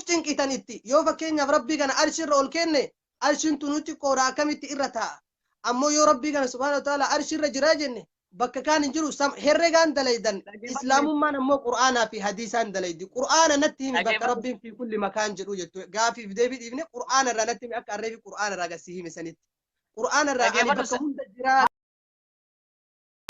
Cinqitan itti yoo fakkeenyaaf Rabbii kana arshirra ol kenne, arshiin tunuu xiqqoodha, akkamitti irra taa'a? Ammoo yoo Rabbii kana subhaana wa ta'ala arshirra jiraa jenne, bakka kaan hin jiru. Herregaan dalaydan. Islaamummaan ammoo Qur'aanaa fi hadiisaan dalaydi. Qur'aana natti himi bakka Dhageeffadhu. Rabbiin fi kulli makaan jedhu jettu. Gaafiif deebii dhiifne, Qur'aana irraa natti himi, akka arreefi Qur'aana irraa gasii hime sanitti. Qur'aana irraa ani Dhageeffadhu. bakka hunda jiraa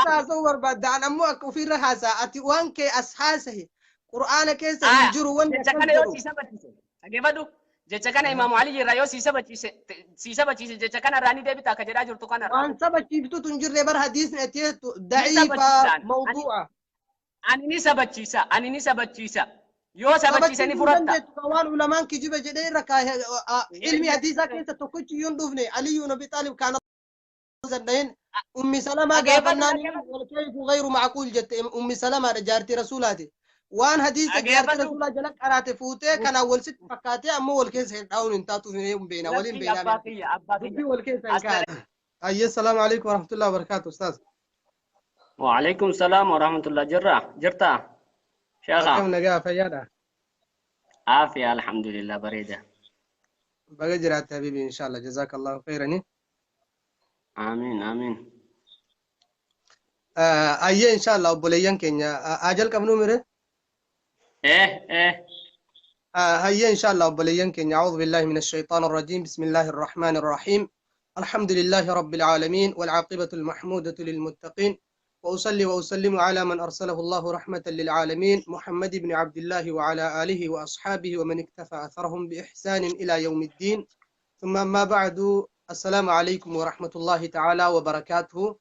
haasa'uu barbaadda. An ammoo akka ofirra haasa'a. Ati waan kee as haasahi. Qur'aana keessa hin Aya, jiru wanni jecha akkas kana yoo jedhu. sii sabachiise, dhageeffadhu. Jecha kana Imaamu Ali irraa yoo sii sabachiise, jecha kana irraa ni deebita akka jedhaa jirtu kanarraa. Waan sabachiiftutu hin jirre bar. Hadiisni ati jettu Ni da'iifa, sabachiisaan. Mawduu'a. Ani ni sabachiisa, ani ni sabachiisa. Yoo sabachiise ni Sabachiisuu hin fudhatta. dandeettu ka waan ulamaan kijiba jedhee irra kaahe. Ilmi hadiisaa keessa tokkichi iyyuu hin dhufne. Aliyyuun Abi Xaalib kaana danda'in Ummi Salamaa Dhageeffadhu, gaafannaan dhageeffadhu. "Walkayfu ghayru macquul" jette. Ummi Salamaadha, jaartii Rasuulaati. Waan hadiisa jaartii Dhageeffadhu. Rasuulaa jala qaraate fuutee kanaan wal sitti fakkaatee ammoo wal keessa hin dhaa'uun hin taatuuf hin beena waliin Lakkii, beena. abbaa kiyya, abbaa Dubbii kiyya. wal keessa hin As kaa'an. Ayyee, salaamu alaikum warahmatullahi wabarakatuh, ustaaz. وعليكم السلام ورحمة الله. جرة جرتا شيخة. Akkam, nagaa fayyaadha? عافية، الحمد لله، بريدة. Baga jiraatte habibi, inshallah, jazakallahu khairani. آمين آمين. Ayyee, inshallah, obboleeyyan keenya haa jalqabnuu mire? إيه إيه. هيا إن شاء الله obboleeyyan keenya. أعوذ بالله من الشيطان الرجيم. بسم الله الرحمن الرحيم. الحمد لله رب العالمين، والعاقبة المحمودة للمتقين، وأصلي وأسلم على من أرسله الله رحمة للعالمين، محمد بن عبد الله، وعلى آله وأصحابه ومن اكتفى أثرهم بإحسان إلى يوم الدين. ثم أما بعد، السلام عليكم ورحمة الله تعالى وبركاته.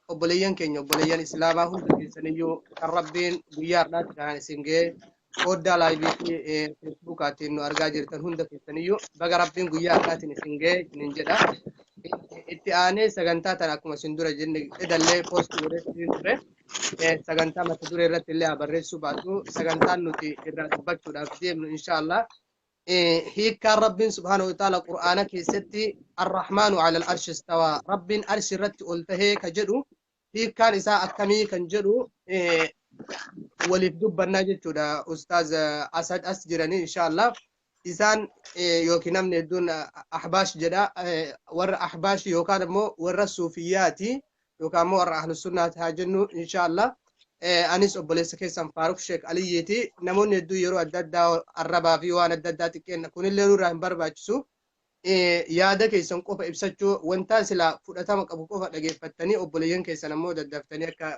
Obboleeyyan keenya, obboleeyyan islaamaa hunda keessaniyyuu kan Rabbiin guyyaa har'aatti kanaan isin ga'e, qooddaa live fi Facebookaatiin nu argaa jirtan hunda keessaniyyuu baga Rabbiin guyyaa har'aatiin isin ga'e isinin jedha. Itti aanee sagantaa tana akkuma isin dura jenne edallee post godhee ture. Sagantaa mata duree irratti illee haa barreessuu baatu, sagantaan nuti irraa dubbachuudhaaf deemnu inshaallah hiikkaan Rabbiin subhaanahu wa ta'ala Qur'aana keessatti "Arrahmaanu ala al-arshi istawaa", Rabbiin arshi irratti ol tahee ka jedhu, hiikkaan isaa akkamii kan jedhu waliif dubbannaa jechuudha. Ustaaz Asad as jiranii, inshaallah isaan yookiin namni hedduun Ahbaash jedha. Warra Ahbaash yookaan immoo warra Suufiyyaati yookaan immoo warra Ahlus Sunnaati haa jennu, inshaallah. Anis obboleessa keessan Faaruk Sheek Aliyyiiti. Namoonni hedduu yeroo adda addaa arrabaa fi waan adda addaa xiqqeenna kunillee nurraa hin barbaachisu. Yaada keessan qofa ibsachuu, wanta silaa fudhatama qabu qofa dhageeffattanii, obboleeyyan keessan ammoo daddaftanii akka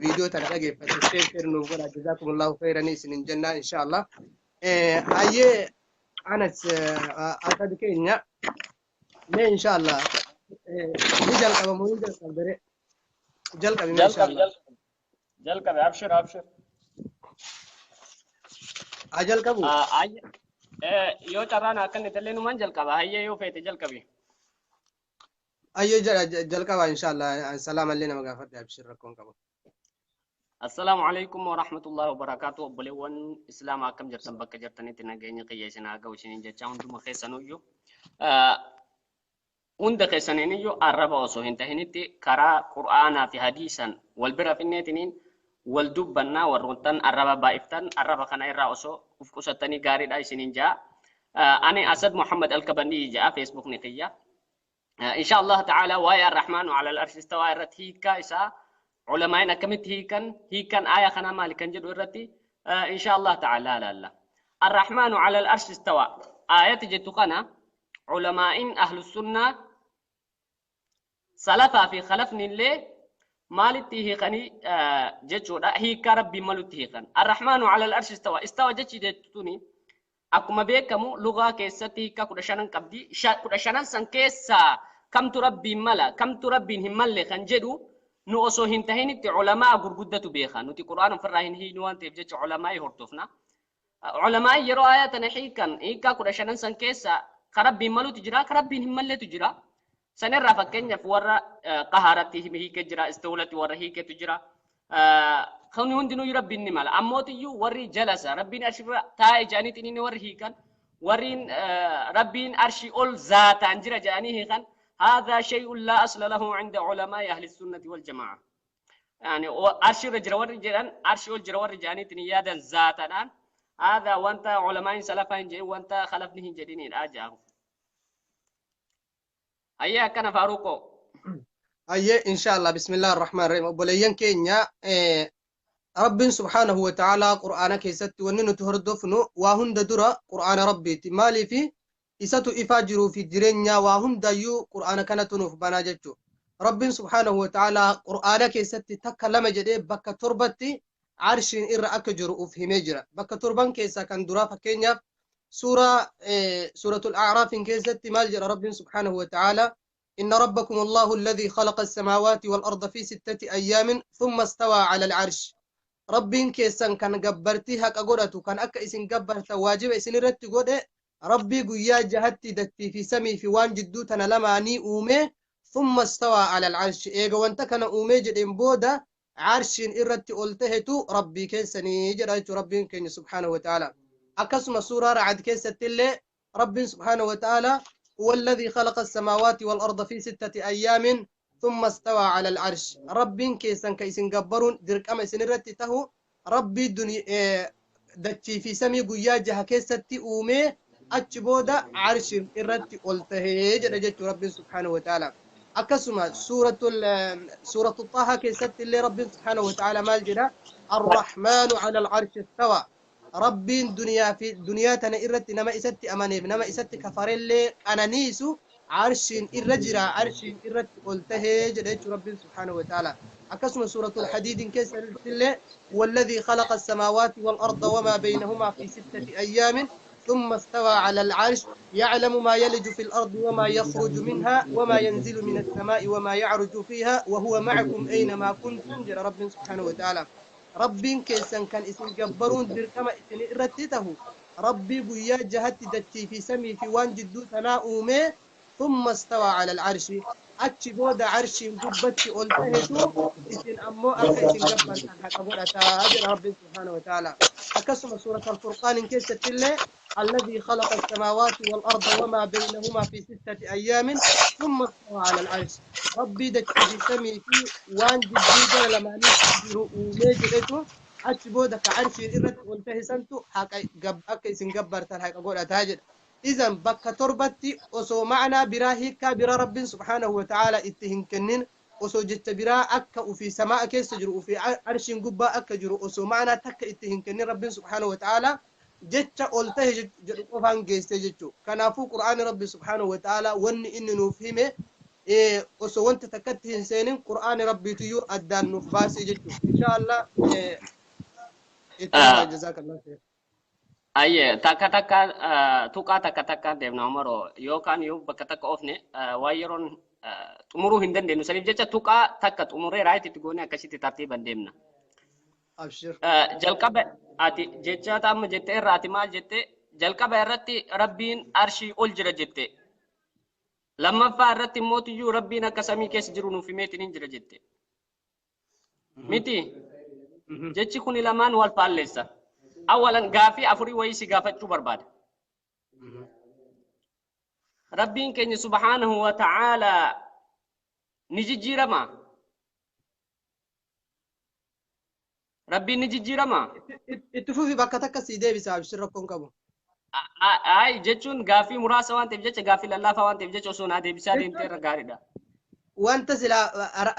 viidiyoo tana dhageeffatan share share nuuf godha. Jazaakumullahu khayranii isinin jennaa, inshaallah. Hayyee, anas Asad keenya, mee inshaallah ni jalqabamu, ni jalqabdare, jalqabi mee. Jalqabi. Inshaallah. Jalqabi jalqabi, abshir abshir. Haa jalqabu. Yoo carraan akkan illee numan jalqaba. Hayyee, yoo feete jalqabi. Ayyee, jalqaba inshaallah. Salaamallee nama gaafadhe, abshir, rakkoon qabu. Assalaamu alaikum wa rahmatullahi wa barakaatu. Obboleewwan Islaamaa, akkam jirtan? Bakka jirtanitti nageenya qiyya isin haa ga'u isiniin jechaa, hunduma keessanuyyuu hunda keessaniiniyyuu arraba osoo hin tahinitti karaa Qur'aanaa fi hadiisan wal bira finneetiniin wal dubbannaa. Warroottan arraba baay'iftan arraba kana irraa osoo uf qusattanii gaariidha isiniin ja'a. Ani Asad Muhammad Alkabandii ja'a Facebookni kiyya. Insha Allah ta'ala waa'ee "Arrahmaanu ala al-arshi istawaa" irratti hiikkaa isaa culamaa'in akkamitti hiikan, hiikkan aaya kanaa maali kan jedhu irratti insha Allah ta'ala laalla. "Arrahmaanu ala al-arshi istawaa" aayati jettu kana culamaa'in ahlus sunnaa salafaa fi khalafni illee maalitti hiikanii jechuudha? Hiikkaa Rabbiin malutti hiikan. "Arrahmaanu ala al-arshi istawaa", istawa jechi jettu tuni akkuma beekamu lugaa keessatti hiikkaa 15 qabdi. 15n san keessaa kamtu Rabbiin mala, kamtu Rabbiin hin malle kan jedhu nu osoo hin tahinitti culamaa gurguddatu beeka. Nuti Qur'aan ofirraa hin hiiknu waan ta'eef jecha culamaa hordofna. Culamaa yeroo aayaa tana hiikan hiikkaa 15n san keessa ka Rabbiin malutu jira, ka Rabbiin hin malletu jira. Sanirraa fakkeenyaaf warra qaharatti hiike jira, istawlatti warra hiiketu jira. Kan hundinuu Rabbiin ni mala. Ammootiyyuu warri jalasa Rabbiin arshirra taa'e jedhaniitiin inni warri hiikan, warri Rabbiin arshii ol zaataan jira jedhanii hiikan, هذا شيء لا أصل له عند علماء أهل السنة والجماعة. يعني arshirra jira warri jedhan, arshii ol jira warri jedhaniitiin yaadan zaatadhaan. Haadha wanta ulamaan salafaa hin jedhin wanta khalafni hin jedhinidha jedhamu. Ayyee akkana Faaruqoo. Ayyee inshallah bismillah ar-Rahmaan ar-Rahiim. Obboleeyyan keenya, Rabbiin subhaanahu wa ta'aalaa Qur'aana keessatti wanni nuti hordofnu waa hunda dura Qur'aana Rabbiiti. Maaliifi isatu ifaa jiruu fi jireenyaa waa hundayyuu Qur'aana kanatu nuuf banaa jechuudha. Rabbiin subhaanahu wa ta'aalaa Qur'aana keessatti takka lama jedhee bakka torbatti arshiin irra akka jiru uf himee jira. Bakka torban keessaa kan duraa fakkeenyaaf suuraa suuratul A'raafin keessatti maal jedha Rabbiin subhaanahu wa ta'aalaa? إن ربكم الله الذي خلق السماوات والأرض في 6 أيام ثم استوى على العرش. ربين كيسان كان جبرتي هك أقولته كان أك إسن جبرت واجب إسن رت جوده ربي جويا جهتي دتي في سمي في وان جدو تنا لما ني أومي ثم استوى على العرش. إيجا وانت كان أومي جد بودا عرش إرت قلته ربي كيسني جرأت ربي كين سبحانه وتعالى. أكسم سورة رعد كيسة اللي ربي سبحانه وتعالى هو الذي خلق السماوات والأرض في 6 أيام ثم استوى على العرش. ربين كيسن كيسن جبرون درك أما سنرتته ربي الدنيا دتشي في سمي جويا جه كيستي أومي أتشبودا عرش إرتي قلته جل ربي سبحانه وتعالى. أكسما سورة الطه كيست اللي ربي سبحانه وتعالى مال جدا الرحمن على العرش استوى. ربي دنيا في دنيا تنا إرت نما إستي أماني نما إستي كفر اللي أنا نيسو عرش الرجرة عرش إرت قلته جل ربي سبحانه وتعالى. أكسم سورة الحديد كيس اللي والذي خلق السماوات والأرض وما بينهما في 6 أيام ثم استوى على العرش يعلم ما يلج في الأرض وما يخرج منها وما ينزل من السماء وما يعرج فيها وهو معكم أينما كنتم جل رب سبحانه وتعالى. ربين كيسان كان اسم جبرون دركما اسم رتته ربي بيا جهت دتي في سمي في وان جدو تنا أومي ثم استوى على العرش. أتش بودا عرش قبتي قلتهتو اسم أمو أكا اسم جبر أجر ربي سبحانه وتعالى. أكسم سورة الفرقان كيسة الله الذي خلق السماوات والأرض وما بينهما في 6 أيام ثم استوى على العرش. ربي دتي في سمي في وان جدو لما نجرو وميجرتو أتش بودا كعرش إرت قلتهسنتو حق جب أكا اسم جبر تلحق أقول أتاجر. إذا بك تربتي أسو معنا براهي كبر رب سبحانه وتعالى اتهن كنن أسو جت برا أك وفي سماء كيس جرو وفي عرش جبا أك جرو أسو معنا تك اتهن كنن رب سبحانه وتعالى جت قلته جرو جيست جتو كان فو قرآن رب سبحانه وتعالى ون إن نفهمه إيه أسو وانت تكتهن سينين قرآن ربي تيو أدان نفاسي جتو إن شاء الله. إيه جزاك الله خير. Ayyee takka takka tuqaa takka takka deemna Umaroo yookaan yoo bakka takka oofne waan yeroon xumuruu hin dandeenyu saniif jecha tuqaa takka xumuree raayit itti goonee akkasitti tartiiban deemna. Abshir. Jalqaba ati jecha amma jettee irraa ati maal jette jalqaba irratti Rabbiin arshii ol jira jette. Lammaffaa irratti immoo Rabbiin akka samii keessa jiru nuuf himeetiin hin jira jette. Miti jechi kuni lamaan wal faalleessa. أولاً قافي أفري ويسي قافتشو برباد. ربين كن سبحانه وتعالى نجي جيرما ربي نجي جيرما اتفوفي بكتك سيدي بسبب شركون كابو. أي جتشون قافي مراسة وانت بجتش قافي لله فوانت بجتش وصونا دي بسادي انت رقاري وانت سلا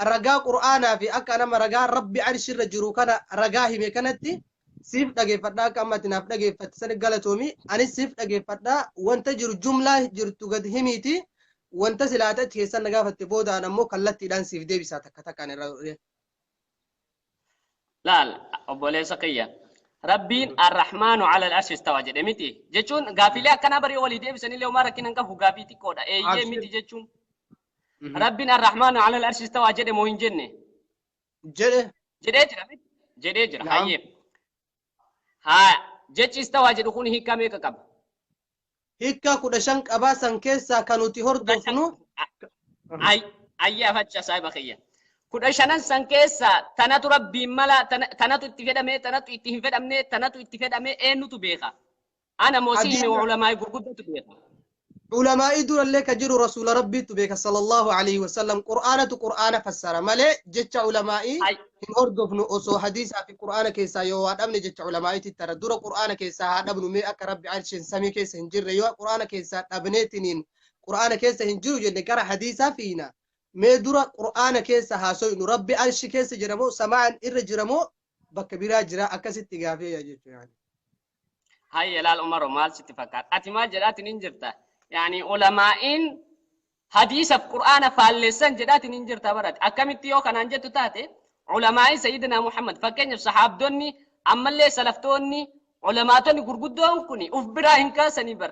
رقا قرآنا في أكا نما رقا ربي عرش الرجرو كان رقاهي ميكانتي siif dhageeffadhaa akka ammatti naaf dhageeffatte sana galatoomi anis siif dhageeffadhaa wanta jiru jumlaa jirtu gad himiiti wanta silaata achi keessan na gaafatte boodaan ammoo kallattiidhaan siif deebisaa takka takkaan irra godhee. Laal obboleessa kiyya Rabbiin arrahmaanu ala al-arshi istawa jedhe miti jechuun gaafiilee akkanaa barii walii deebisanillee homaa rakkina hin qabu gaafii xiqqoodha eeyyee miti jechuun Rabbiin arrahmaanu ala al-arshi istawa jedhe moo hin jenne jedhe jedhee jira miti jedhee jira hayyee. ها jechi istawaa jedhu kun hiikkaa meeqa qaba? Hiikkaa 15 qabaa san keessaa kan nuti hordofnu. Ayyaa facha saahiba kiyya. 15 san keessaa tanatu Rabbiin mala tanatu itti fedhame tanatu itti hin fedhamne tanatu itti fedhame eenyutu beeka? Ana moo siini ulamaa gurguddatu beeka? Ulamaa'ii durallee ka jiru rasuula rabbiitu beeka sallallahu alaihi wasallam. Qur'aanatu qur'aana fassara malee jecha ulamaa'ii hin hordofnu. Osoo hadiisaa fi qur'aana keessaa yoo waa dhabne jecha ulamaa'iitti tara. Dura qur'aana keessaa haa dhabnu mee akka rabbi arshiin samii keessa hin jirre yoo qur'aana keessaa dhabneetiniin qur'aana keessa hin jiru jenne gara hadiisaa fiina. Mee dura qur'aana keessa haasoynu, rabbi arshi keessa jira moo samaan irra jira moo bakka biraa jira, akkasitti gaafee jechuudha. Hayya, laal Umaro, maal sitti fakkaata? Ati maal jedhaatiin hin jirta? Yaani ulamaa'iin hadiisaf qur'aana faalleessan jedhaatiin hin jirta barate. Akkamitti yoo kanaan jettu taate, ulamaa'iin Sayyidina Muhammad, fakkeenyaaf sahaabdonni, ammallee salaftoonni, ulamaatonni gurguddoon kun uf biraa hin kaasanii bar.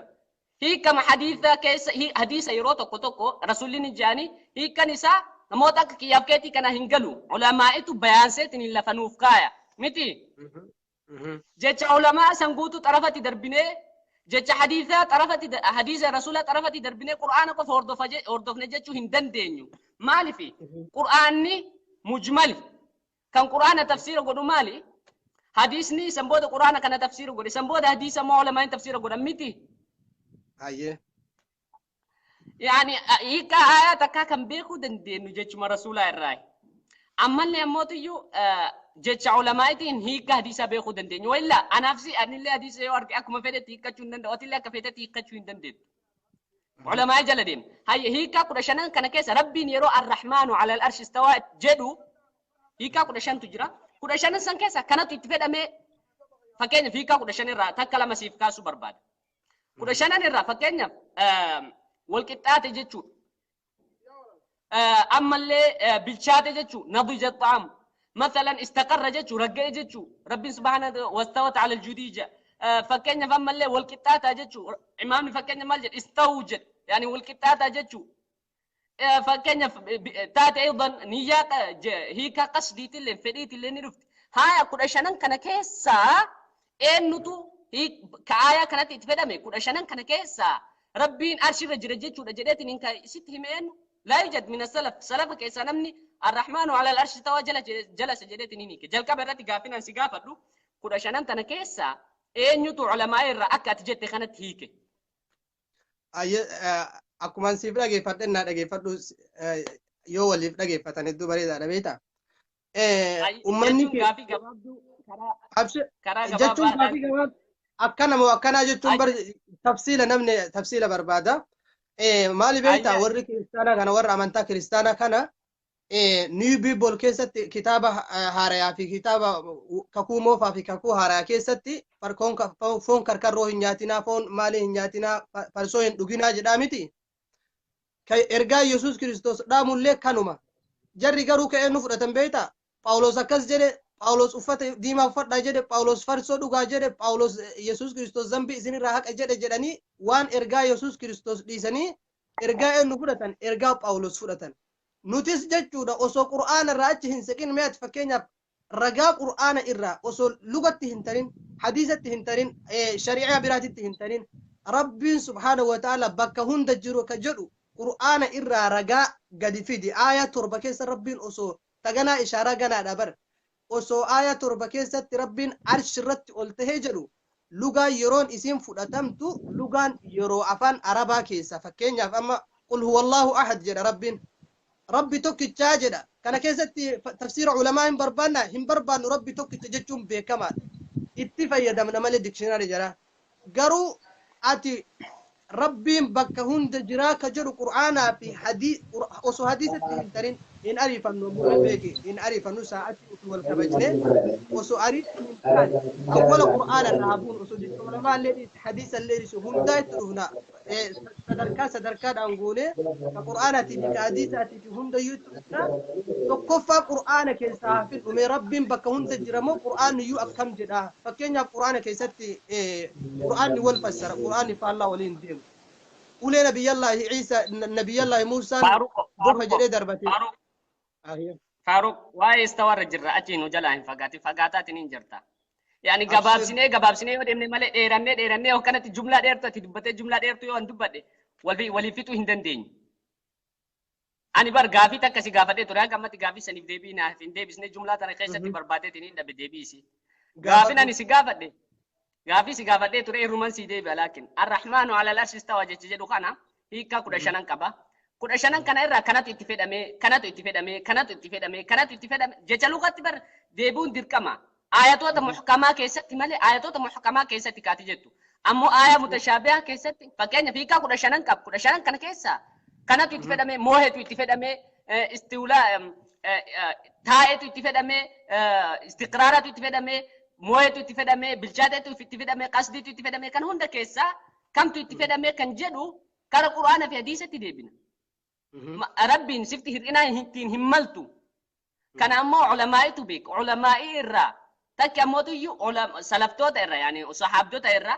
Hiikama hadiisa keessa, hadiisa yeroo tokko tokko rasuulli ni jedhanii hiikan isaa namoota akka kiyyaaf keetii kana hin galu. Ulamaa'itu bayaanseetiin lafa nuuf kaaya. Miti? Jecha ulamaa san guutuu xarafatti darbinee, jecha hadiisaa xarafatti, hadiisa rasuula xarafatti darbinee qur'aana qofa hordofne jechuu hin dandeenyu. Maaliif? Qur'aanni mujmali. Kan qur'aana tafsiira godhu maali? Hadiisni san booda qur'aana kana tafsiira godhe. San booda hadiisa immoo ulamaan tafsiira godhan miti. Hayyee. Yaani hiikaa aayaa takkaa kan beekuu dandeenyu jechuma rasuulaa irraa. Ammallee ammootiyyuu jecha ulamaa'itiin hiika hadiisaa beekuu dandeenyu. Wayilla anaaf si anillee hadiisa yoo arge akkuma fedhetti hiikkachuu hin danda'u. Atillee akka feetetti hiikkachuu hin dandeettu. Ulamaa'ii jala deema. Hayya, hiikaa 15n kana keessa rabbiin yeroo arrahmaanu alal arshi istawaa jedhu hiikaa 15tu jira. 15n san keessa kanatu itti fedhamee, fakkeenyaaf hiikaa 15 irraa takka lama siif kaasuu barbaada. 15n irraa fakkeenyaaf walqixxaate jechuudha. Ammallee bilchaate jechuudha. Nadija xa'am. Masalan istaqarra jechuu, ragga'e jechuu, rabbiin subhaana wastawat ala aljudii jedha. Fakkeenyaaf ammallee walqixxaataa jechuu, imaamni fakkeenya maal jedha? Istawuu jedha, yaani walqixxaataa jechuu. Fakkeenyaaf taate aydan niyyaa hiikaa qasdiitillee fedhiitillee ni dhufti. Haaya, 15n kana keessaa eenyutu ka aayaa kanatti itti fedhame? 15n kana keessaa rabbiin arshirra jira jechuudha jedheetiin hin sitti hime eenyu? Laa yujad min salaf. Salafa keessaa namni arrahmaanu ala al-arshi tawaa jala jalasa jedheetiin hin hiike. Jalqaba irratti gaaffiin an si gaafadhu, 15n tana keessaa eenyutu ulamaa irraa akka ati jette kanatti hiike? Akkuma siif dhageeffadhe naa dhageeffadhu, yoo waliif dhageeffatan hedduu bareedaadha, beektaa? Uummanni gaafii gabaabduu karaa jechuun gaafii gabaabduu akkana moo akkanaa jechuun bar tafsiila, namni tafsiila barbaada. Maali beektaa, warri kiristaanaa kana, warra amantaa kiristaanaa kana, New Bible keessatti, kitaaba haarayaa fi kitaaba kakuu moofaa fi kakuu haarayaa keessatti foon karkarroo hin nyaatinaa, foon maalii hin nyaatinaa, farsoo hin dhuginaa jedhaa miti. Ergaa Yesuus Kiristoos dhaamullee kanuma. Jarri garuu ka'ee nu fudhatan, beektaa? Phaawulos akkas jedhe, Phaawulos uffata diimaa uffadhaa jedhe, Phaawulos farsoo dhugaa jedhe, Phaawulos Yesuus Kiristoos zambii isinirraa haqa jedhe jedhanii waan ergaa Yesuus Kiristoos dhiisanii ergaa eenyu fudhatan? Ergaa Phaawulos fudhatan. Nutis jechuudha osoo qur'aana irraa achi hin siqin, mee ati fakkeenyaaf ragaa qur'aana irraa osoo lugatti hin tarin, hadiisatti hin tarin, shari'aa biraatitti hin tarin, rabbiin subhaanahu wa ta'ala bakka hunda jiru ka jedhu qur'aana irraa ragaa gadi fidi. Aayaa 7 keessa rabbiin osoo taganaa ishaaraa ganaadha bar, osoo aayaa 7 keessatti rabbiin arshi irratti ol tahee jedhu, lugaan yeroon isiin fudhatamtu lugaan yeroo afaan arabaa keessa, fakkeenyaaf amma qul huwallahu ahad jedha, rabbiin rabbi tokkichaa jedha. Kana keessatti tafsiira ulamaa hin barbaanna, hin barbaannu. Rabbi tokkicha jechuun beekamaadha, itti fayyadamna malee dictionary jira. Garuu ati rabbiin bakka hunda jiraa ka jedhu qur'aanaa fi hadii osoo hadiisatti hin tarin, hin ariifannu, ammoo beeki, hin ariifannu, sa'atii utuu wal kabajne osoo ariifannu hin taane, awwala qur'aana irraa hafuun osoo jecha ulamaa illee dhiisi, hadiisa illee dhiisi, hundaa itti dhufna. Sadarkaa sadarkaadhaan goonee ka qur'aanaatii fi ka hadiisaatii fi hundayyuu itti dhufna. Tokkoffaa qur'aana keessaa hafin dhume, rabbiin bakka hunda jira moo qur'aanni iyyuu akkam jedha? Fakkeenyaaf qur'aana keessatti qur'aanni wal fassara, qur'aanni faallaa waliin deemu. Ulee nabiyyallaahi Ciisa, nabiyyallaahi Muusaan bofa jedhee darbate. Faaruq, waa'ee istawarra jirra, achiin nu jalaa hin fagaatin, fagaataatiin hin jirta. Yaani gabaabsinee gabaabsinee yoo deemne malee, dheerannee dheerannee akkanatti jumlaa dheertu ati dubbattee jumlaa dheertu yoo an dubbadhe walii fixuu hin dandeenyu. Ani bar gaafii takka si gaafadhee ture, hanga ammatti gaafii saniif deebii naaf hin deebisne. Jumlaa tana keessatti barbaadeetiin hin dhabe deebii isii. Gaafin ani si gaafadhe Gaafii si gaafadhee ture irruman sii deebi'a laakin. Arrahmaanu alal arshi istawa jecha jedhu kana hiikkaa 15 qaba. 15 kana irraa kanatu itti fedhamee, kanatu itti fedhamee, kanatu itti fedhamee, kanatu itti fedhame jecha lugatti bar deebi'uun dirqama. Ayatoota muhkamaa keessatti malee ayatoota muhkamaa keessatti kaati jettu. Ammoo aayaa mutashaabihaa keessatti fakkeenyaaf hiikkaa 15 qaba. 15 kana keessaa kanatu itti fedhamee, moohetu itti fedhamee, istiwlaa taa'etu itti fedhamee, istiqraaratu itti fedhamee, moohetu itti fedhamee, bilchaatetu itti fedhamee, qasdiitu itti fedhamee kan hunda keessaa kamtu itti fedhamee kan jedhu kara Qur'aana fi hadiisatti deebina. Rabbiin sifti hir'inaa ittiin hin maltu. Kana ammoo ulamaa'itu beeka. Ulamaa'ii irraa takki ammootu iyyuu salaftoota irraa yaani sahaabdota irraa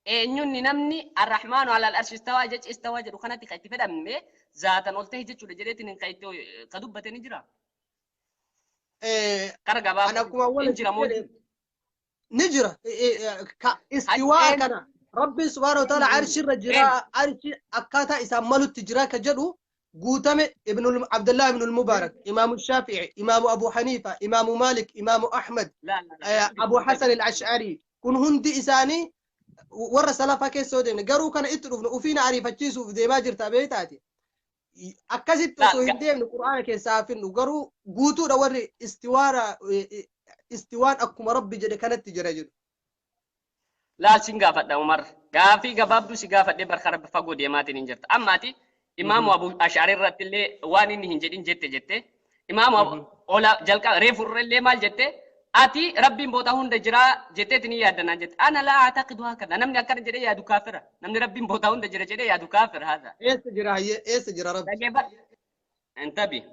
eenyunni namni arrahmaanu alal arshi istawaa jechi istawaa jedhu kanatti kan itti fedhamne zaatan ol ta'e jechuudha jedheetiin kan itti ka dubbate ni jira. Kara gabaabaa Ana akkuma awwala hin jira moo jedhe ni jira. Ka istiwaa kana Rabbiin subhaanahu wa ta'ala arshirra jira, arshi akkaataa isaan malutti jira ka jedhu guutame Ibnul Abdullah ibnul Mubarak, Imaamu Shaafi'i, Imaamu Abu Haniifa, Imaamu Maalik, Imaamu Ahmad, La la la. Abu Hasan al-Ash'ari kun hundi isaanii warra salafaa keessa yoo deemne garuu kana itti dhufnu ufiina ariifachiisuuf deemaa jirta beektaati. Akkasitti osoo hin deemne Qur'aana keessaa hafinnu garuu guutuudha warri istiwaara istiwaan akkuma Rabbi jedhe kanatti jira jedhu. Laal sin gaafadha Umar. Gaafii gabaabduu si gaafadhee barkara fagoo deemaatiin hin jirta. Ammaati Imaamu Abu Ash'ari irratti illee waan inni hin jedhin jette jette. Imaamu Abu Ola jalqaba reefu irra illee maal jette? Ati Rabbiin boota hunda jira jetteetiin hin yaaddanaan jette. Ana laa ataqidu hakadha. Namni akkana jedhee yaadu kaafira. Namni Rabbiin boota hunda jira jedhee yaadu kaafira haadha. Eessa jira hayyee eessa jira Rabbi? Dhageeffadhu. Intabi.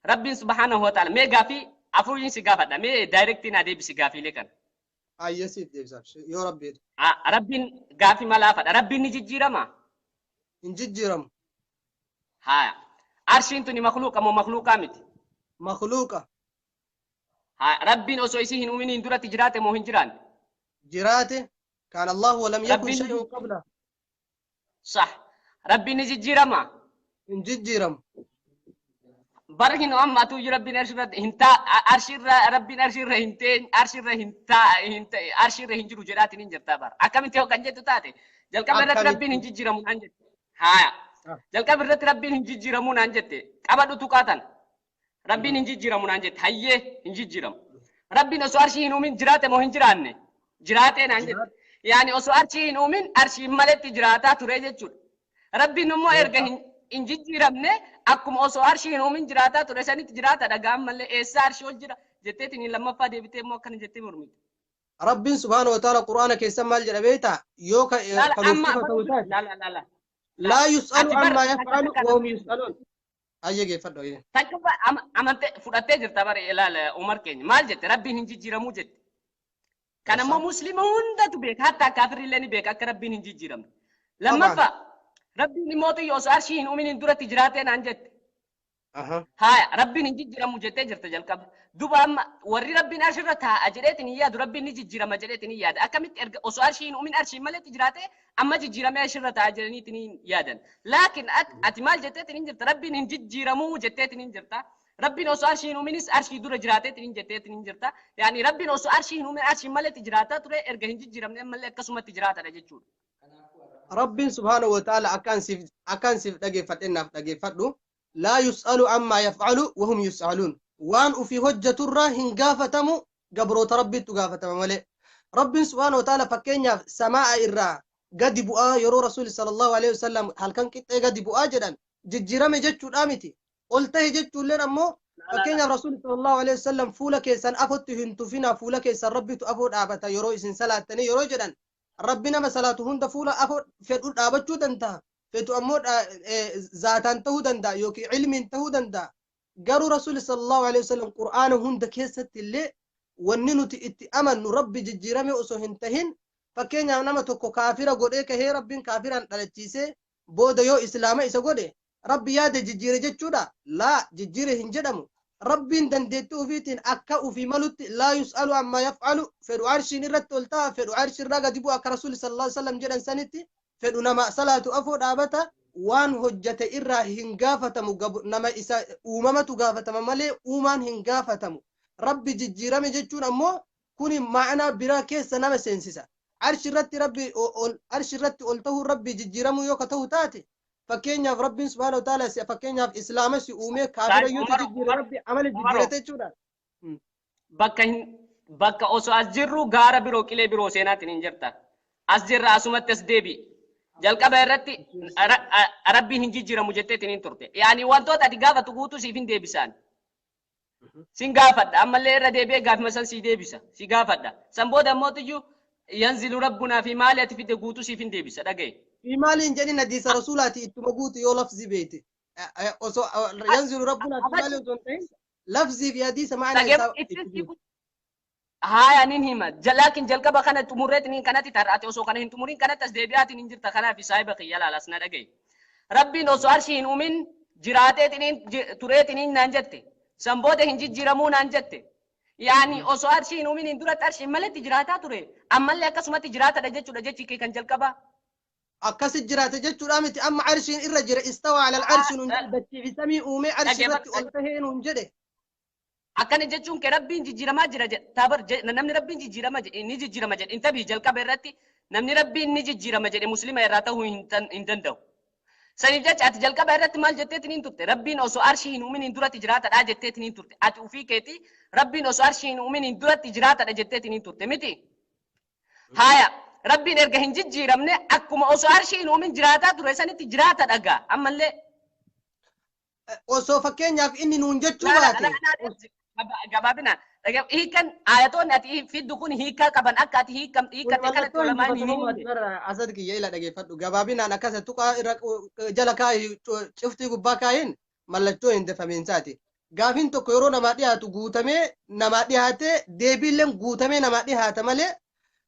Rabbiin subhaanahu wa ta'ala mee gaafii afuriin si gaafadha. Mee daayirektiin adeebisi gaafiilee kana. Hayyee siif deebisaaf yoo Rabbi jedhe. Rabbiin gaafii malaafadha. Rabbiin ni jijjiirama. Hin jijjiiramu. Haya. Arshiin tuni makluuqa moo makluuqaa miti? Makluuqa. Haya. Rabbiin osoo isii hin uuminiin duratti jiraate moo hin jiraanne? Jiraate kaan Allahu walam yakun Rabbiin shay'un qabla. Sah. Rabbiin ni jijjiirama. Hin jijjiiramu. Bar hin amma atuu iyyuu Rabbiin arshirra hin taa arshirra Rabbiin arshirra hin teen arshirra hin taa hin ta'e arshirra hin jiru jedhaatiin hin jirtaa bara. Akkamitti yoo kan jettu taate jalqaba irratti Rabbiin hin Akkamitti? jijjiiramu naan jette. Haya. Jalqaba irratti Rabbiin hin jijjiiramu naan jette. Qabadhu tuqaatan. Rabbiin hin jijjiiramu naan jette. Hayyee hin jijjiiramu. Rabbiin osoo arshii hin uumin jiraate moo hin jiraanne? Jiraatee naan jette. Jiraate. Yaani osoo arshii hin uumin arshiin maletti jiraataa ture jechuudha. Rabbiin immoo erga hin jijjiiramne akkuma osoo arshii hin uumin jiraataa ture sanitti jiraata dhagaan malee eessaa arshii ol jira jetteetiin lammaffaa deebitee immoo akkana jettee mormite. Rabbiin subhaanahu wa ta'ala Qur'aana keessa maal jedha beektaa? Yoo ka Laala kan amma sifa ta'u taate. laala laala. Laa yus'alu Ati bar ammaa yaf'alu takka wa hum yus'aluun. Hayyee geeffadhu hayyee. Takka amantee fudhattee jirta bara ilaala Umar keenya maal jette Rabbiin hin jijjiiramuu jette. Kan ammoo muslima hundatu beeka hatta kaafirri illee ni beeka akka Rabbiin hin jijjiiramne. Lammaffaa Rabbiin immoo xiyya osoo arshii hin uuminiin duratti jiraatee naan jette. Haya Rabbiin hin jijjiiramu jettee jirta jalqaba. Duba amma warri Rabbiin arshirra taa'a jedheetiin hin yaadu Rabbiin ni jijjiirama jedheetiin hin yaada. Akkamitti erga osoo arshii hin uumin arshii maletti jiraatee amma jijjiiramee arshirra taa'a jedhaniitiin hin yaadan. Laakiin ati maal jetteetiin hin jirta Rabbiin hin jijjiiramuu jetteetiin hin jirta. Rabbiin osoo arshii hin uuminis arshii dura jiraateetiin hin jetteetiin hin jirta. Yaani Rabbiin osoo arshii hin uumin arshii maletti jiraataa ture erga hin jijjiiramne ammallee akkasumatti jiraatadha jechuudha. Rabbiin subhaanahu wa ta'ala akkaan siif dhageeffadhe naaf dhageeffadhu. Laa yus'alu ammaa yaf'alu wa hum yus'aluun. Waan ufii hojjeturraa hin gaafatamu gabroota Rabbiittu gaafatama malee. Rabbiin subhaanahu wa ta'ala fakkeenyaaf samaa'a irraa gadi bu'aa yeroo Rasuulli sallallahu alaihi wasallam halkan qixxee gadi bu'aa jedhan jijjiirame jechuudhaa miti. Ol ta'e jechuulleen ammoo fakkeenyaaf Rasuulli sallallahu alaihi wasallam fuula keessan afotti hin tufinaa fuula keessan Rabbitu afoo dhaabata yeroo isin salaattanii yeroo jedhan Rabbi nama salaatu hunda fuula afoo fedhu dhaabachuu danda'a. Fedhu ammoo zaataan ta'uu danda'a yookiin ilmiin ta'uu danda'a. Garuu Rasuulli sallallahu alaihi wasallam Qur'aana hunda keessatti illee wanni nuti itti amannu Rabbi jijjiirame osoo hin tahin fakkeenyaaf nama tokko kaafira godhee kahee Rabbiin kaafiraan dhalachiisee booda yoo islaama isa godhe Rabbi yaada jijjiire jechuudha. Laa jijjiire hin jedhamu. Rabbiin dandeettii ofiitiin akka ofii malutti laa yus'alu ammaa yaf'alu fedhu arshiin irratti ol ta'a fedhu arshirraa gadi bu'a akka Rasuulli sallallahu alaihi wasallam jedhan sanitti fedhu nama salaatu afoo dhaabata waan hojjate irraa hin gaafatamu nama isa uumamatu gaafatama malee uumaan hin gaafatamu. Rabbi jijjiirame jechuun ammoo kuni ma'anaa biraa keessa nama seensisa. Arshi irratti Rabbi ol arshi irratti ol ta'uu Rabbi jijjiiramuu yoo ka ta'u taate, fakkeenyaaf Rabbiin subhaanahu wa ta'ala fakkeenyaaf Islaama si uumee kaafira yoo jijjiire, Rabbi amala jijjiirate jechuudha. Bakka hin bakka osoo as jirru gaara biroo qilee biroo seenaatiin hin jirta. As jirra, asumatti as deebi'i. Jalqaba irratti Rabbiin hin jijjiiramu jetteetiin hin turte. Yaani wantoota ati gaafatu guutuu siif hin deebisaan. Sin gaafadha, ammallee irra deebi'ee gaafima san sii deebisa. Si gaafadha. San booda ammootiyyuu yanzilu rabbunaa fi maali ati fidde guutuu siif hin deebisa, dhagaye. Fi maaliin jedhin, hadiisa rasuulaati ittuma guutu yoo lafzi beete. Osoo yanzilu rabbunaa fi maali osoo hin ta'in, lafzii fi hadiisa ma'anaa isaa itti guutu. Haya, nin hima. Laakiin jalqaba kana xumurreetiin kanatti tarraate, osoo kana hin xumurin kanatti as deebi'aatiin hin jirta. Kanaaf saahiba kiyya, laalas na dhagaye. Rabbiin osoo arshii hin uumin jiraateetiin tureetiin naan jette. San booda hin jijjiiramuu naan jette. Yaani osoo arshii hin uumin hin duratti arshiin malatti jiraataa ture. Ammallee akkasumatti jiraatadha jechuudha jechi kee kan jalqabaa. Akkasi jiraate jechuudha miti, amma arshiin irra jira, istawa ala arshi nuun jedhe, dachii fi samii uumee arshii irratti ol tahee nuun jedhe. Akkana jechuun kee Rabbiin jijjiiramaa jira jedha. Taabar namni Rabbiin jijjiirama jedhe ni jijjiirama jedhe intabii jalqaba irratti namni Rabbiin ni jijjiirama jedhe Muslima irraa ta'uu hin danda'u. Saniif jecha ati jalqaba irratti maal jetteetiin hin turte? Rabbiin osoo arshii hin uumin hin duratti jiraatadha jetteetiin hin turte. Ati ufii keetii Rabbiin osoo arshii hin uumin hin duratti jiraatadha jetteetiin hin turte miti? Haaya, Rabbiin erga hin jijjiiramne akkuma osoo arshii hin uumin jiraataa ture sanitti jiraata dhagaa ammallee. Osoo fakkeenyaaf inni nuun jechuu baate. Gabaabinaan hiikan ayatoonni ati fiddu kun hiikaa qaban akka ati hiikatte kanatti ulamaan hin himne. Asad kiyya, ila dhageeffadhu. Gabaabinaan akkasa tuqaa irra jala kaayi, cuftii gubbaa kaayin mallattoo hin dafamiinsaati. Gaafiin tokko yeroo namaa dhiyaatu guutamee namaa dhiyaatee, deebiilleen guutamee namaa dhiyaata malee,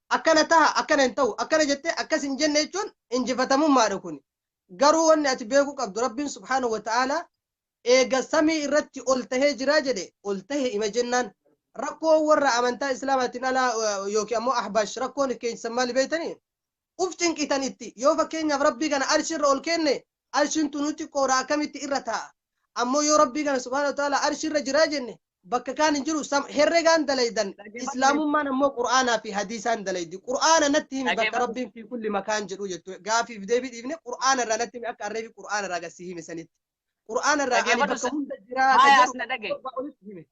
akkana taha, akkana hin ta'u, akkana jettee akkas hin jenne jechuun injifatamummaadha kun. Garuu wanni ati beekuu qabdu, Rabbiin subhaanahu wa ta'aalaa eega samii irratti ol tahee jira jedhe, ol tahe ima jennaan. Rakkoo warra amantaa Islaamaatiin alaa yookiin ammoo Ahbaash rakkoon keessan maali beektanii? Uf cinqitan itti. Yoo fakkeenyaaf Rabbii kana arshirra ol kenne, arshiin tunu xiqqoodha, akkamitti irra taa'a? Ammoo yoo Rabbii kana subhaanahu wa ta'aalaa arshirra jiraa jenne, bakka kaan hin jiru, herregaan dalaydan. Islaamummaan ammoo Qur'aanaa fi hadiisaan dalaydi. Qur'aana natti himi bakka Rabbiin fi kulli makaan jedhu jettu. Gaafiif deebii dhiifne, Qur'aana irraa natti himi, akka arreefi Qur'aana irraa gasii hime sanitti. Qur'aana irraa ani bakka hunda jiraa ka jedhu olitti hime.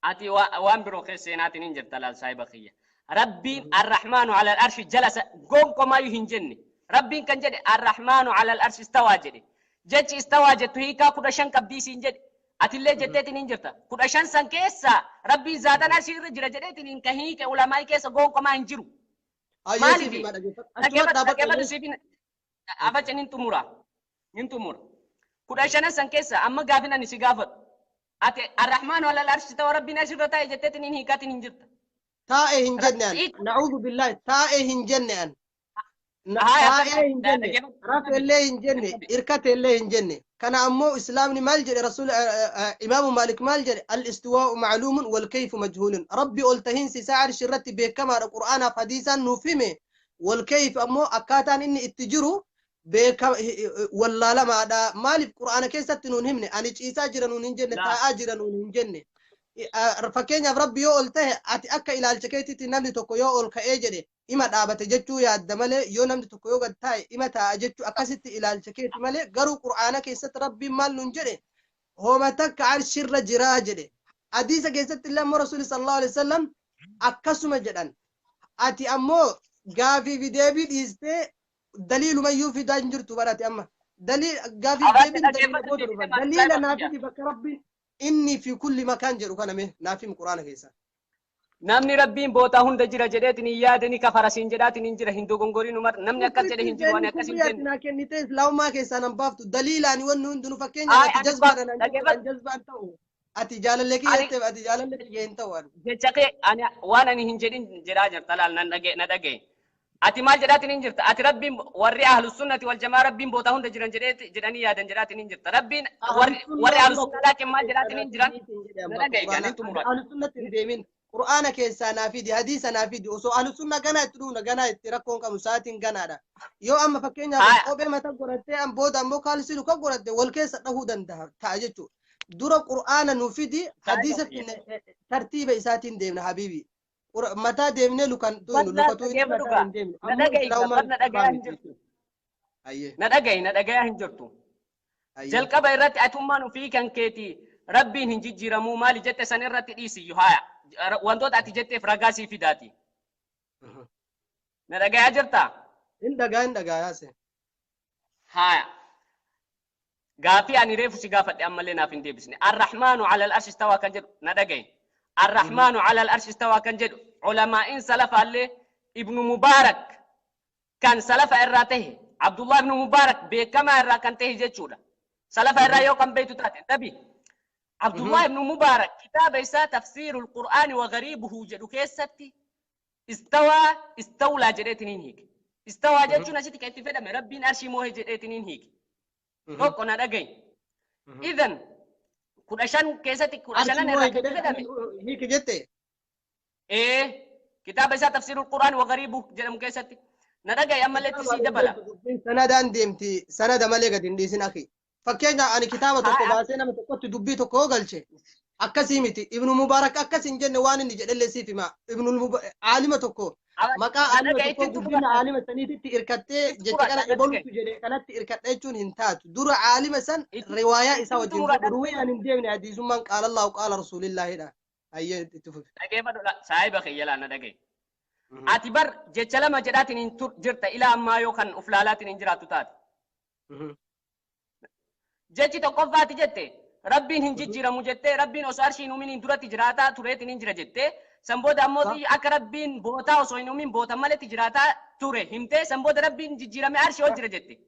Ati waan biroo keessa seenaatiin hin jirta, laal saahiba kiyya. Rabbiin arrahmaanu ala arshi jalasa gonkomaayyuu hin jenne. Rabbiin kan jedhe arrahmaanu ala arshi istawaa jedhe. Jechi istawaa jettu hiikaa 15 qabdii siin jedhe. Atillee jetteetiin hin jirta. 15 san keessa Rabbiin zaatan arshii irra jira jedheetiin hin ka hiike ulamaa'ii keessa gonkomaa hin jiru. Maaliif? Dhaggeeffadhu, siif afacha nin xumura. Nin xumura. 15 san keessa amma gaafin ani si gaafadhu. Ati arrahmaanu ala arshi ta'u Rabbiin asirra taa'e jetteetiin hin hiikatiin hin jirta. Taa'e hin jenne an. Na'uudhu billaahi, taa'e hin jenne an. Taa'ee hin jenne, rafe illee hin jenne, irkate illee hin jenne. Kana ammoo Islaamni maal jedhe? Rasuul Imaamu Maalik maal jedhe? Al-istiwaa'u ma'luumun wal kayfu majhuulun. Rabbi ol tahiinsi isaa arshi irratti beekamaadha, Qur'aanaaf hadiisaan nuuf hime. Wal kayf ammoo akkaataan inni itti jiru beeka wallaalamaadha. Maaliif Qur'aana keessatti nuun himne? Ani ciisaa jira nuun hin jenne, taa'aa jira nuun hin jenne. Fakkeenyaaf Rabbi yoo ol tahe, ati akka ilaalcha keetitti namni tokko yoo ol ka'ee jedhe ima dhaabate jechuu yaadda malee, yoo namni tokko yoo gad taa'e ima taa'a jechuu akkasitti ilaalcha keeti malee, garuu Qur'aana keessatti Rabbiin maal nuun jedhe? Homa takka arshirra jiraa jedhe. Hadiisa keessatti illee ammoo Rasuuli sallallahu alaihi wasallam akkasuma jedhan. Ati ammoo gaafii fi deebii dhiistee daliilumayyuu fidaa hin jirtu barate amma. Daliil gaafii fi deebiin daliila booda dhufa. Daliila naa fidi bakka Rabbiin inni fi kulli makaan jedhu kana, mee naaf himi Qur'aana keessaa. Namni Rabbiin bootaa hunda jira jedheetiin hin yaade ni kafara siin jedhaatiin hin jira, hin dogongorin Umar, namni akkas jedhe hin jiru, ani akkas hin jenne. Naa kennitee Islaamummaa keessaa nan baaftu daliilaani wanni hundinuu. Fakkeenyaaf ati jazbaadha nan jettu, an jazbaan ta'u. Ati jaalallee kiyya jetteef ati jaalallee kiyya hin ta'u ani. Jecha kee ani waan ani hin jedhin jedhaa jirta, laal, nan dhage na dhage. Ati maal jedhaatiin hin jirta? Ati Rabbiin warri ahlus sunnati wal jamaa Rabbiin bootaa hunda jiran jedhee jedhanii yaadan jedhaatiin hin jirta. Rabbiin warri ahlus sunnaa laakiin maal jedhaatiin hin jiran? Na dhagaye gaa, nin xumura. Ahlus sunnatti hin deemin. Qur'aana keessaa naa fidi, hadiisa naa fidi. Osoo ahlus sunnaa ganaa itti dhufna, ganaa itti rakkoon qabu, sa'aatiin ganaadha. Yoo amma fakkeenyaaf kophee mataa godhattee an booda ammoo kaalsii luka godhatte wal keessa dhahuu danda'a ta'a jechuudha. Dura Qur'aana nu fidi, hadiisa finne, tartiiba isaatiin deemna habiibi. Mataa deemnee lukan tuynu Bal'aa luka tuynu dhageeffadhu mataa gaa. hin deemne. Na Ammoo dhaga'i gaa, islaamummaan bar na dhagayaa hin jirtu. Hayyee. Na dhaga'i, na dhagayaa hin jirtu. Hayyee. Jalqaba irratti atummaan ofii kan keeti Rabbiin hin jijjiiramuu maali jette san irratti dhiisi haaya. Wantoota ati jetteef ragaa sii fidaati. Na dhagayaa jirtaa? Hin dhagaa, hin dhagaa yaase. Haaya. Gaafii ani reefu si gaafadhe ammallee naaf hin deebisne. Arrahmaanu ala al-arshi istawaa kan jedhu na dhaga'i. Arrahmaanu ala al-arshi istawaa kan jedhu ulamaa'in salafaallee Ibnu Mubaarak kan salafa irraa tahe, Abdullah ibnu Mubaarak beekamaa irraa kan tahe jechuudha. Salafa irraa yoo kan beektu taate nabi. Abdullah ibnu Mubaarak kitaaba isaa Tafsiirul Qur'aani wa Gariibuhu jedhu keessatti istawaa istawlaa jedheetiin hiike. Istawaa jechuun asitti kan itti fedhame Rabbiin arshii moohe jedheetiin hiike. Tokko na dhaga'i. Idan 15 keessatti 15n irraa kan itti fedhame. Hiiki jette. Ee, kitaaba isaa Tafsiirul Qur'aan wa Gariibuhu jedhamu keessatti. Na dhaga'i, ammallee itti sii dabala. Sanadaan deemti, sanada malee gadi hin dhiisin akhi. Fakkeenya ani kitaaba tokko baasee nama tokkotti dubbii tokko yoo galche akkasii miti. Ibnu Mubaarak akkas hin jenne, waan inni jedhellee siif hima. Ibnu aalima tokko maqaa aalima Dhaga'i, tokko itti guddina tuqadha. aalima saniititti irkattee Itti jecha kana tuqadha, ebalutu jedhe kanatti irkadha jechuun hin taatu. Dura aalima san riwaayaa isaa itti wajjin xumuradha. Ruwayaan hin deemne, hadiisummaan qaala Allahu qaala Rasuulillaahidha. Hayyee, itti fufi. Dhageeffadhu saahiba kiyya, laa na dhaga'i. Ati bar jecha lama jedhaatiin hin jirta ilaa ammaa yoo kan uf laalaatiin hin jiraattu taate. Jechi tokkoffaati jette Rabbiin hin jijjiiramu jettee, Rabbiin osoo arshii hin uumin duratti jiraataa tureetiin hin jira jettee, san booda ammoo akka Rabbiin bootaa osoo hin uumin boota maletti jiraataa ture himtee, san booda Rabbiin jijjiirame arshii ol jira jette.